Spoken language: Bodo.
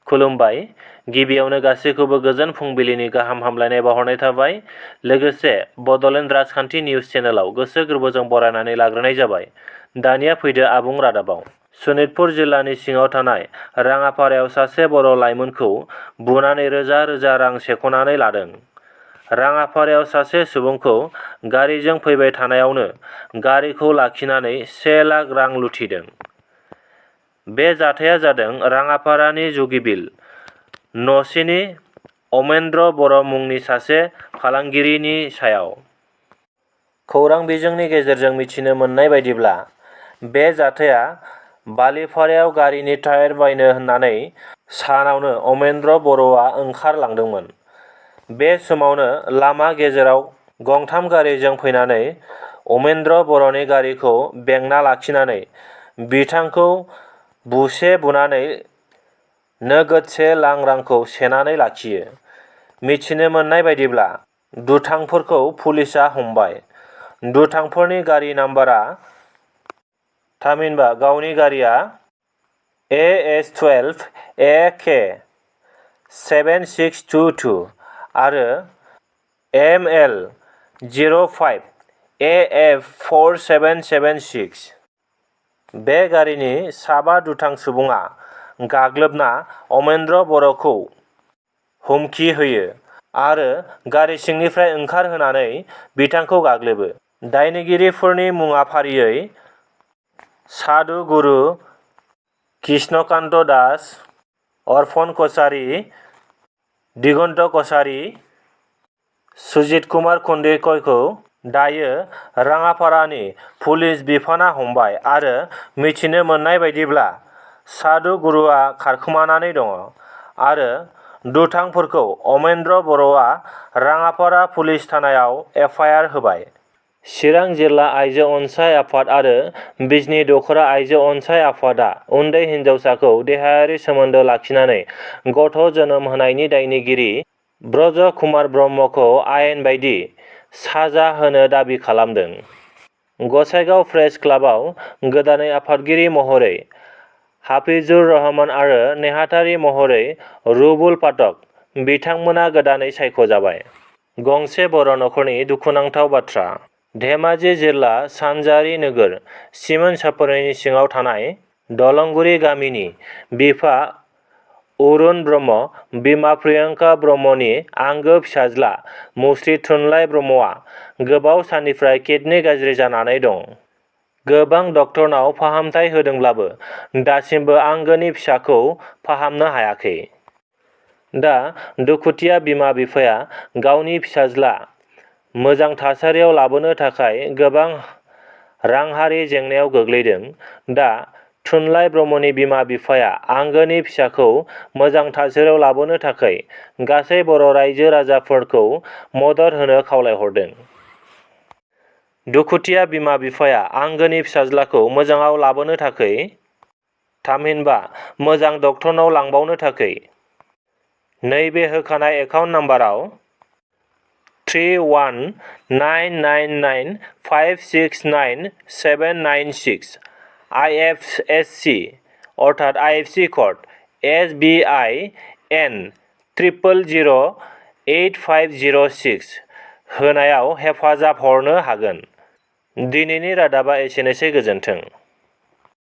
खुलुमबाय। गिबियावनो गासैखौबो गोजोन फुंबिलिनि गाहाम हामलायनाय बावहरनाय थाबाय। लोगोसे बड'लेण्ड राजखान्थि निउज चेनेलाव गोसो गोरबोजों बरायनानै लाग्रोनाय जाबाय। दानिया फैदो आबुं रादाबाव। सनितपुर जिल्लानि सिङाव थानाय राङापारायाव सासे बर' लाइमोनखौ बुनानै रोजा रोजा रां सेख'नानै लादों। राङापारायाव सासे सुबुंखौ गारिजों फैबाय थानायावनो गारिखौ लाखिनानै 1 लाख रां लुथिदों। बे जाथाया जादों राङापारानि जुगिबिल न'सिनि अमेन्द्र बर' मुंनि सासे फालांगिरिनि सायाव। खौरां बिजोंनि गेजेरजों मिथिनो मोननाय बायदिब्ला बे जाथाया बालिपारायाव गारिनि टायार बायनो होननानै सानावनो अमेन्द्र बर'आ ओंखारलांदोंमोन। बे समावनो लामा गेजेराव गंथाम गारिजों फैनानै अमेन्द्र बर'नि गारिखौ बेंना लाखिनानै बिथांखौ बुसे बुनानै नोगोद 1 लाख रांखौ सेनानै लाखियो। मिथिनो मोननाय बायदिब्ला दुथांफोरखौ पुलिसआ हमबाय। दुथांफोरनि गारि नाम्बारा थामहिनबा गावनि गारिया AS12 AK 7622 आरो ML 05 AF 4776। बे गारिनि साबा दुथां सुबुङा गाग्लोबना अमेन्द्र बर'खौ हुमखि होयो आरो गारि सिंनिफ्राय ओंखारहोनानै बिथांखौ गाग्लोबो। दायनिगिरिफोरनि मुङा फारियै सादु गुरु, कृष्णकान्त दास, अर्पण कछारी, दिगन्त कछारी, सुजित कुमार खन्दिकयखौ दायो राङापारानि पुलिस बिफाना हमबाय आरो मिथिनो मोननाय बायदिब्ला सादु गुरुआ खारखोमानानै दङ आरो दुथांफोरखौ अमेन्द्र बर'आ राङापारा पुलिस थानायाव FIR होबाय। चिरां जिल्ला आइजो अनसाय आफाद आरो बिजनि दख'रा आइजो अनसाय आफादआ उन्दै हिनजावसाखौ देहायारि सोमोन्दो लाखिनानै गथ' जोनोम होनायनि दायनिगिरि ब्रज कुमार ब्रह्मखौ आयेन बायदि साजा होनो दाबि खालामदों। गसाइगाव प्रेस क्लाबआव गोदानै आफादगिरि महरै हाफिजुर रहमान आरो नेहाथारि महरै रुबुल पाठक बिथांमोना गोदानै सायख'जाबाय। गंसे बर' नखरनि दुखुनांथाव बाथ्रा। धेमाजि जिल्ला सानजारि नोगोर सिमोनसापरिनि सिङाव थानाय दलंगुरि गामिनि बिफा अरुण ब्रह्म, बिमा प्रियंका ब्रह्मनि आंगो फिसाज्ला मुस्रि थुनलाइ ब्रह्मआ गोबाव साननिफ्राय किडनि गाज्रि जानानै दं। गोबां डक्टरनाव फाहामथाय होदोंब्लाबो दासिमबो आंगोनि फिसाखौ फाहामनो हायाखै। दा दुखुथिया बिमा बिफाया गावनि फिसाज्ला मोजां थासारियाव लाबोनो थाखाय गोबां रांहारि जेंनायाव गोग्लैदों। दा थुनलाइ ब्रह्मनि बिमा बिफाया आंगोनि फिसाखौ मोजां थासारियाव लाबोनो थाखाय गासै बर' रायजो राजाफोरखौ मदद होनो खावलायहरदों। दुखुथिया बिमा बिफाया आंगोनि फिसाज्लाखौ मोजाङाव लाबोनो थाखाय थामहिनबा मोजां डक्टरनाव लांबावनो थाखाय नैबे होखानाय एकाउन्ट नाम्बाराव 3199569796 IFSC अर्थात IFSC कड SBI N 000856 होनायाव हेफाजाब हरनो हागोन। दिनैनि रादाबा एसेनोसै, गोजोन्थों।